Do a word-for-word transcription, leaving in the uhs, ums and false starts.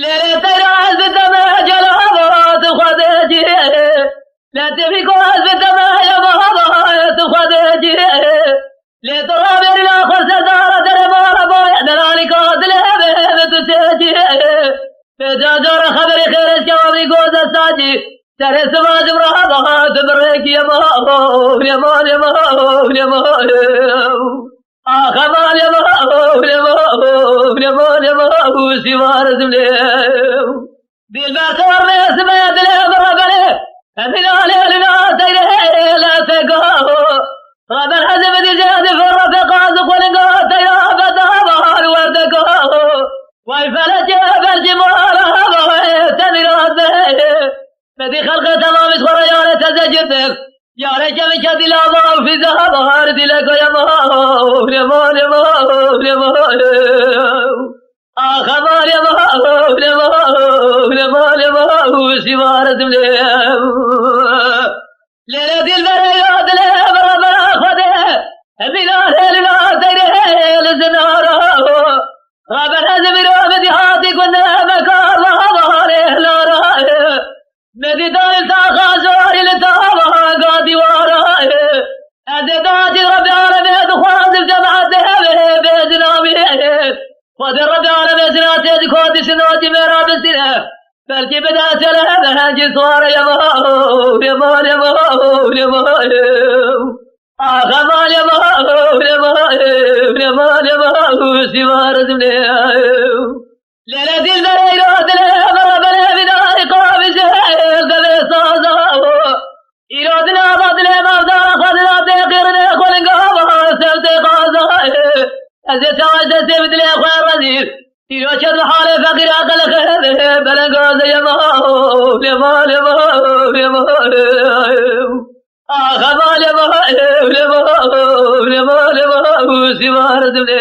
Lê lê teyra ez bi te me celava tu xwedê cî. Lê tevî ku ez bi te me yema tu xwedê cî. Lê tu rabêrî la xwe serdara derê mala boye delalîka dilê be bi tu çê cî. Lê ca cara xeberê xêrê ji kewabî goze sacî. Serê siva ji min re tu bi rêkî yema, yema, yema, yema. Axa malê ma, lê ma, lê ma, lê ma, lê ma, û sîwar zimlê. Dilber tor me sime dilê bi rebelê. Emîna lê lina seyre lê fega. Rebel hezim dije di fir refeqa zu kulinga seyra bedava har werdega. Vay felekê belkî mala hava temîrat be. Medî xelqê temam ji xwe re yare teze girtin. Yare kevin kedî lava û fîza bahar dîle goya ma, lê ma, lê ma, lê ma, lê. Axa ma, lê ma, lê ma, lê ma, lê ma, û şîvar dimlê. Lê lê dilberê ya dilê bera bera xwedê. Emîna lê lina teyrê li zinara. Raber ez mîro bi dîhatî gund me kar bahar lara. Medî dayî taxa zorî li tava ga dîwara. Ez ê dayî Rebî alemê dixwazim cemaet de hevê bê zinamî. Xwedê Rebî alemê zinatê di ku dişinatî me ra bisîne. Belkî bide sele hevengî suare yema, yema, yema, yema. Axa malê ma, lê ma, lê ma, lê ma, û sîwar dimlê. Lê lê dilberê îro dilê bera belê vîna îqabî jê devê saza. Îro dina ba dilê mavdara xwe dina tê qîrinê xwe linga ba sev tê qaza. Ez ê çawa ji destê bi dilê xwe rezîl. Îro çet bi halê feqîra qelixê belengaze yema, lê ma, lê ma, lê ma. Axa malê ma, lê ma, lê ma, lê ma, û sîwar dimlê.